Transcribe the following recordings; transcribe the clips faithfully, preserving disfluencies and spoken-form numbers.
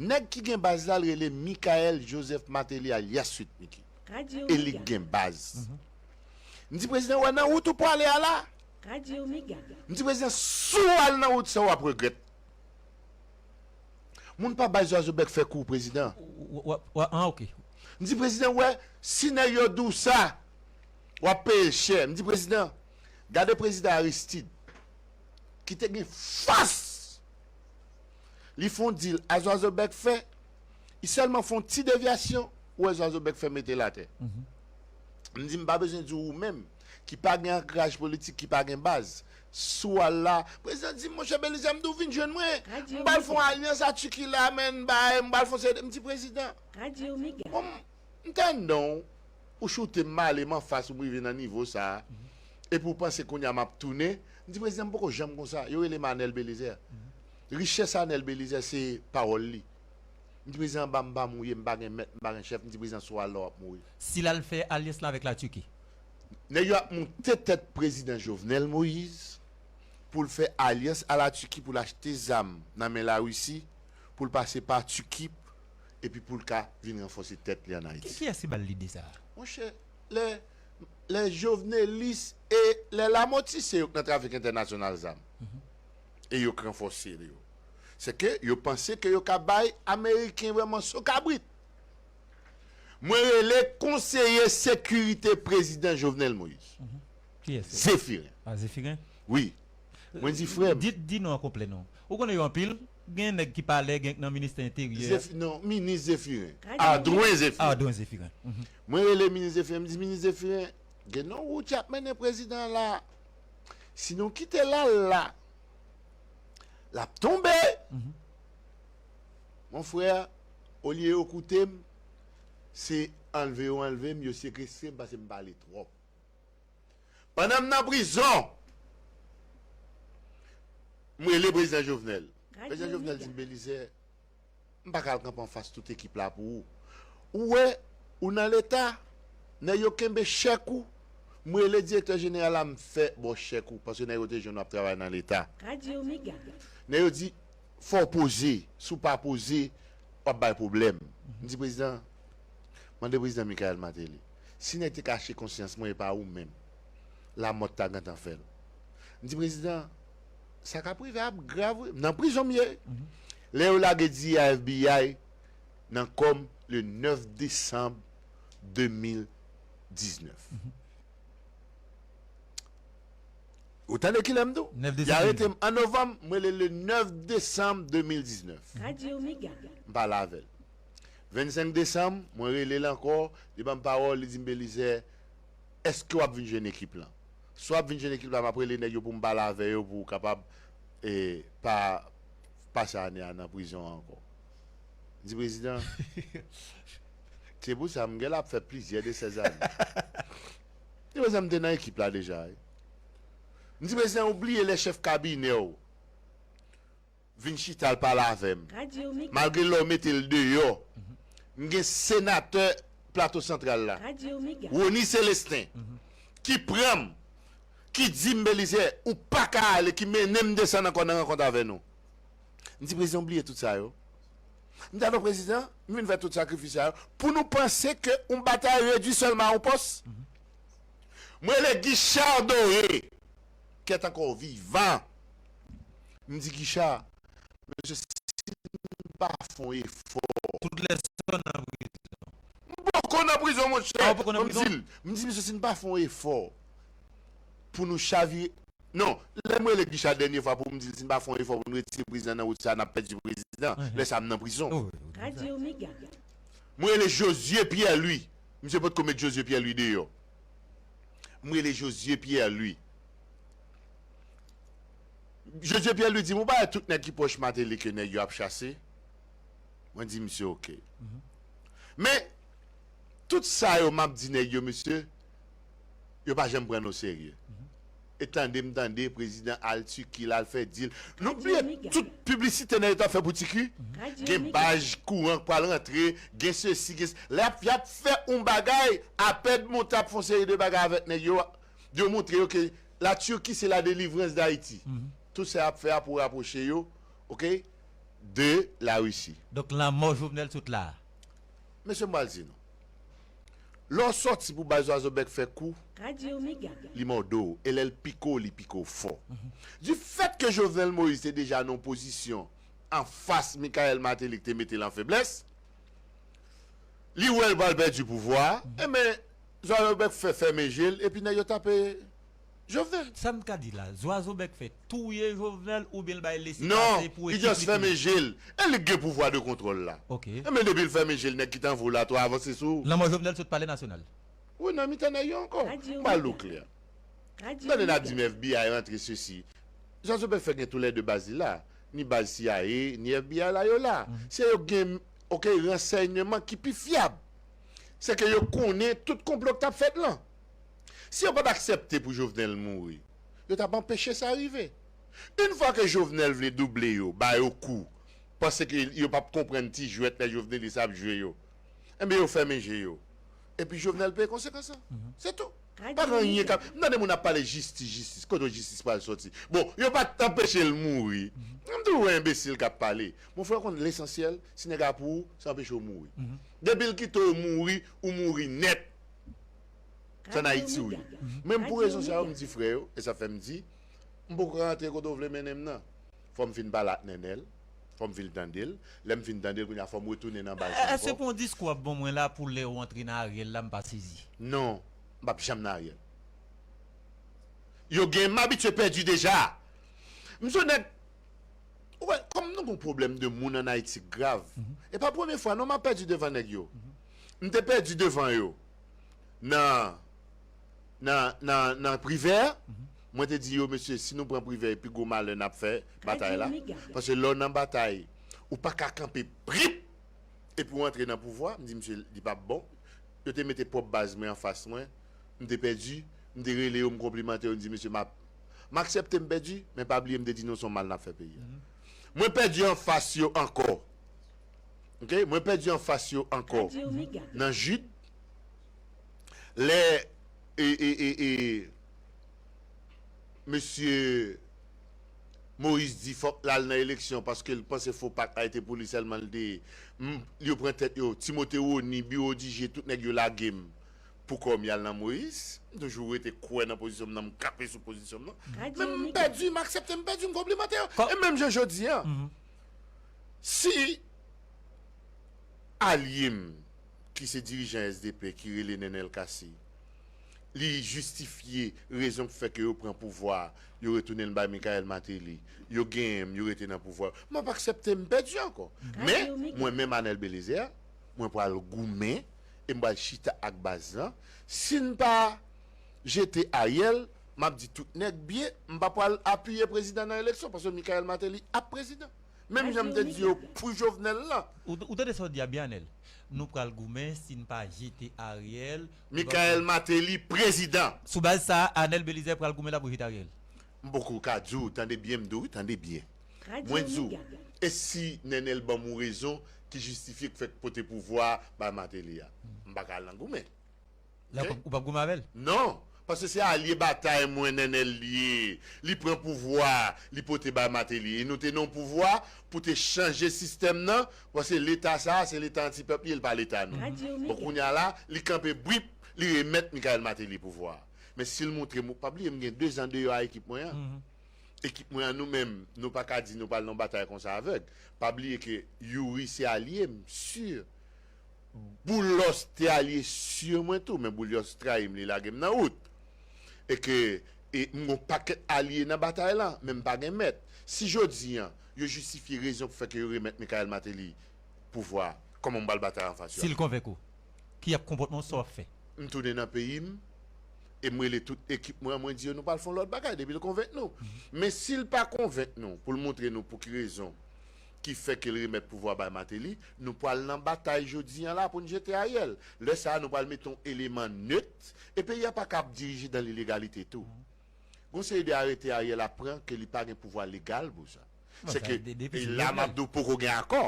Nèg ki gen baz la, l rele Michael Joseph Martelly alyas Sweet Micky. E li gen baz. M di, prezidan, wè nan wout ou pwale a la? M di, prezidan, si w al nan wout sa, w ap regrèt. Moun pa bay Zwazo Bèk fè kou, prezidan. Wa- wa- Ah, ok. M di, prezidan, wè, si nèg yo di w sa, w ap peye l chè. M di, prezidan, gade prezidan Aristide, ki te gen fòs. Li fè yon dil a Zwazo Bèk fè, li sèlman fè yon ti devyasyon, ou wè Zwazo Bèk fè mete l atè. M di, m pa bezwen di w ou menm, ki pa gen ankraj politik, ki pa gen baz. Si w al la, prezidan di, monchè Belizaire, m di w vin jwenn mwen. M pral fè yon alyans a Tiki la, men, bay, m pral fè yon seri de, m di, prezidan, bon, m tande w, ou choute m, m ale, m anfas ou, m rive nan nivo sa a. Epi w panse kounye a m ap tounen. M di, prezidan, m poko janm konsa. Yo rele m Anèl Belizaire. Richès Anèl Belizaire, se pawòl li. M di, prezidan, anba m pa mouye, m pa gen mèt, m pa gen chèf. M di, prezidan, si w al la, w ap mouri. Si l al fè alyans la avèk Latiki? Nèg yo ap moute tèt prezidan Jovenel Moïse pou l fè alyans a Latiki pou l achte zam nan men Larisi, pou l pase pa Tiki, epi pou l ka vin ranfòse tèt li ann Ayiti. Kiyès ki ba l lide sa a? Monchè, lè lè jovenelis e lè Lamothe se yo k nan trafik entènasyonal zam. E yo k ranfòse yo. Se ke yo panse ke yo ka bay Ameriken vrèman so kabrit. Mwen rele konseye sekirite prezidan Jovenel Moïse. Kiyès? Zephirin. Ah, Zephirin? Wi. Mwen di frè m. Di, di non an konplè non. Ou konnen yo anpil, gen nèg ki palè, gen k nan ministè enteryè. Zeph, non, minis Zephirin. Adwen Zephirin. Adwen Zephirin. Mwen rele minis Zephirin, m di minis Zephirin, gen yon wout y ap mennen prezidan an la. Si nou kite l al la, l ap tonbe. Mon frè, olye yo koute m, se anlve yo anlve m, yo sekestre m paske m pale twòp. Pandan m nan prizon, m rele prezidan Jovenel. Prezidan Jovenel di m, Belizaire, m pa ka al kanpe anfas tout ekip la pou ou. Ou wè, ou nan Leta, nèg yo kenbe chèk ou. M rele direktè jeneral la, m fè ba w chèk ou, paske nèg yo te jwenn w ap travay nan Leta. Nèg yo di, fò w poze, si w pa poze, w ap bay pwoblèm. M di, prezidan, mande prezidan Michael Martelly, si nèg te ka achte konsyans mwen e pa ou menm, lamò t ta gentan fè l. M di, prezidan, sa k ap rive a ap grav wi. M nan prizon m ye. Lè yo lage diri a FBI nan kò m le nèf desanm de mil diznèf. Ou tande kilè m di w? Y arete m an novanm, m rele le nèf desanm de mil diznèf. M pale avè l. Vennsenk desanm, mwen rele l ankò, li ban m pawòl, li di m, Belizaire, èske w ap vin jwenn ekip lan? Si w ap vin jwenn ekip la, m ap rele nèg yo pou m pale avè yo pou w kapab e, pa pase ane a nan prizon an ankò. M di, prezidan, se pou sa m genlè ap fè plizyè de sèz ane. M di, prezidan, m te nan ekip la deja wi. M di, prezidan, ou bliye lè chèf kabinè w vin chita l pale avè m. Malgre lè w mete l deyò, m gen senatè Plato Santral la, Rony Celestin, ki pran m, ki di m, Belizaire, ou pa ka ale, ki mennen m desann ankò nan rankont avè nou. M di, prezidan, ou bliye tout sa yo? M di, alò, prezidan, m vin fè tout sakrifis sa yo pou nou panse ke yon batay redui sèlman a yon pòs? M rele Guichard Doré, ki est encore vivant. M di, Guichard, mesye, si n pa fè yon efò. Tout lè sa w nan prizon. M poko nan prizon, monchè. Ah, ou poko nan prizon? M di l, m di, mesye, si n pa fè yon efò pou nou chavire. Non, lè m rele Guichard dènye fwa pou m di l, si n pa fè yon efò pou n retire prezidan nan wout sa, n ap pèdi prezidan. Lè sa a, m nan prizon. Mwen rele Josué Pierre Louis. Misye potko met Josué Pierre Louis deyò. Mwen rele Josué Pierre Louis. Josué Pierre Louis di m, ou pa wè tout nèg ki pwòch Martelly ke nèg yo ap chase? Mwen di misye, oke. Men, tout sa yo m ap di nèg yo, mesye, yo pa janm pran n oserye. E tande m tande prezidan al Tiki, l al fè dil. Nou bliye tout piblisite nèg yo t ap fè pou Tiki. Gen baj kouran k pral rantre, gen sesi, gen s-, lè y ap, y ap fè yon bagay, Apèd monte ap fè yon seri de bagay avèk nèg yo, yo montre yo ke la Turquie c'est la délivrance d'Haïti. Tout sa y ap fè a pou rapwoche yo, oke? de Larisi. Donk, lanmò Jovenel sot la a. Mesye, m pral di nou. Lè w sòti pou bay zwazo bèk fè kou, li mòde w. E lè l pike w, li pike w fò. Du fait que Jovenel Moïse te deja nan yon pozisyon anfas Michael Martelly ki te mete l an feblès, li wè l pral pèdi pouvwa a, enben, zwazo bèk fè fèmen je l, epi nèg yo tape Jovenel. Sa m ka di la, zwazo bèk fè touye Jovenel oubyen l bay lese pase pou ekip li touye? Non, li just fèmen je l. E li k gen pouvwa de kontwòl la. Enben depi l fèmen je l, nèg ki t anvo l la tou avanse sou. Lanmò Jovenel sot Palè Nasyonal. Wi, nan mitan nèg yo ankò. M pral di w klè. M tande n ap di m FBI rantre sesi. Zwazo bèk fè gen toulède baz li la. Ni baz CIA, ni FBI la yo la. Se yo gen, oke, ransèyman ki pi fyab. Se ke yo konnen tout konplo k t ap fèt lan. Si yo pa t aksepte pou Jovenel mouri, yo t ap anpeche sa rive. Yon fwa ke Jovenel vle double yo, ba yo kou, panse ke yo p ap konprann ti jwèt lè Jovenelis ap jwe yo, enben yo fèmen je yo. Epi Jovenel peye konsekans lan. Se tou. Pa gen anyen k ap. M tande moun ap pale jistis, jistis. Kote jistis pral sòti? Bon, yo pa t anpeche l mouri. M di w, enbesil k ap pale. Mon frè, w konn lesansyèl, si nèg la pou ou, sa anpeche w mouri. Depi l kite w mouri, ou mouri nèt. Se ann Ayiti w ye. Men m pou rezon sa yo, m di frè yo, e sa fè m di, m poko ka rantre kote w vle mennen m nan. Fò m fin pale ak Nènèl, fò m fin tande l. Lè m fin tande l, kounye a fò m retounen nan baz la ankò. Èske pou yon diskou w ap ban mwen la pou lè w antre nan Ariel la, m pa sezi? Non, m p ap janm nan Ariel. Yo gen, m abitye pèdi deja. M se yon nèg, ou wè, kòm nou gen yon pwoblèm de moun ann Ayiti k grav, e pa premye fwa non m ap pèdi devan nèg yo. M te pèdi devan yo nan, nan, nan, nan Privè. Mwen te di yo, mesye, si nou pran Privè, e pi gwo malè n ap fè batay la. Paske lè w nan batay, ou pa ka kanpe prip epi w antre nan pouvwa. M di, mesye, li p ap bon. Yo te mete pwòp baz mwen anfas mwen. M te pèdi. M te rele yo, m konplimante yo, m di, mesye, m ap, m aksepte m pèdi, men pa bliye m te di nou se yon mal n ap fè peyi a. Mwen pèdi anfas yo ankò. Oke? Mwen pèdi anfas yo ankò. Nan Jid, lè, e, e, e, e, mesye Moïse di fòk l al nan eleksyon paske l panse fo pak la te pou li sèlman l te ye. M, yo pran tèt yo, Timote Rony, Biwo Dije, tout nèg yo lage m pou kò m y al nan Moïse. M toujou rete kwè nan pozisyon m nan, m kanpe sou pozisyon m nan. Men m pèdi, m aksepte m pèdi, m konplimante yo. E menm jan jodi a, si alye m ki se dirijan S D P ki rele Nènèl Cassy, li jistifye rezon k fè ke yo pran pouvwa a, yo retounen l bay Michael Martelly, yo genyen m, yo rete nan pouvwa a, m ap aksepte m pèdi ankò. Men, mwen menm Anèl Belizaire, mwen pral goumen e m pral chita ak baz lan. Si n pa jete Ariel, m ap di tout nèg byen, m pa pral apiye prezidan nan eleksyon, paske Michael Martelly ap prezidan. Menm jan m te di yo pou Jovenel lan. Ou, ou tande sa w di a byen, Anèl? Nou pral goumen si n pa jete Ariel. Michael Martelly prezidan. Sou baz sa a, Anèl Belizaire pral goumen la pou jete Ariel. M poko ka di w, tande byen m di w wi, tande byen. Mwen di w, e si Nènèl ban m yon rezon ki jistifye k fè k pote pouvwa a bay Martelly a? M pa ka al nan goumen. Ou p ap goumen avè l? Non. Paske se alye batay mwen Nènèl li ye. Li pran pouvwa, li pote bay Martelly. E nou te nan yon pouvwa pou te chanje sistèm nan, paske leta sa a, se leta anti-pèp li ye, li pa leta nou. Bon, kounye a la, li kanpe bwip, li remèt Michael Martelly pouvwa a. Men si l montre m, pa bliye m gen dezan deyò a ekip mwen an. Ekip mwen an, nou menm, nou pa ka di nou pral nan batay konsa avèg. Pa bliye ke Youri se alye m, si. Boulos te alye si mwen tou, men Boulos trayi m, li lage m nan wout. E ke e, m gen yon pakèt alye nan batay lan, men m pa gen mèt. Si jodi an, yo jistifye rezon k fè ke yo remèt Michael Martelly pouvwa a, kòman m pral batay anfas yo? Si l konvenk ou, ki ap konpòtman w, sa w ap fè? M tounen nan peyi m, e m rele tout ekip mwen an, mwen di yo nou pral fè yon lòt bagay depi l konvenk nou. Men si l pa konvenk nou, pou l montre nou pou ki rezon ki fè ke l remèt pouvwa bay Martelly, nou pral nan batay jodi an la pou n jete Ariel. Lè sa a, nou pral mete yon eleman net, e peyi a pa ka ap dirije dan ilegalite tou. Gon seri de arete Ariel ap pran ke li pa gen pouvwa legal pou sa. Se ke, e la m ap di w poko gen akò.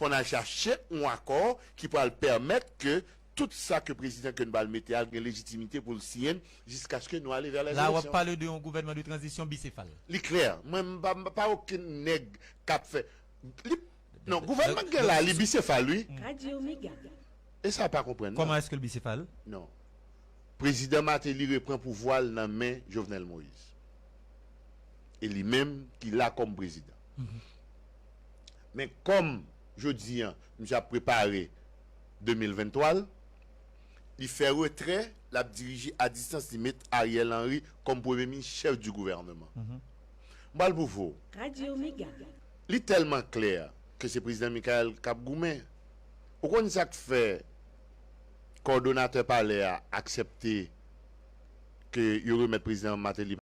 Fò n al chache yon akò ki pral pèmèt ke tout sa ke prezidan ke n pral mete a gen lejitimite pou l siyen l jiskaske nou ale vè lè eleksyon. La w ap pale de yon gouvènman de tranzisyon bisefal. Li klè. Mwen, m pa, m pa okenn nèg k ap fè. Li, non, gouvènèman k gen la, li bisefal, wi. Radio Mega. E sa pa konprann. Kòman èske l bisefal? Non. Prezidan Martelly repran pouvwa l nan men Jovenel Moïse. E li menm ki la kòm prezidan. Men kòm jodi an, misye ap prepare de mil venntwa l, li fè retrè, l ap dirije a distans, li met Ariel Henry kòm premye minis, chèf di gouvènman. M pral pwouve w. Radio Mega. Li tèlman klè ke se prezidan Michael k ap goumen. Ou konn sa k fè kòdonatè palè a aksepte ke yo remèt prezidan Martelly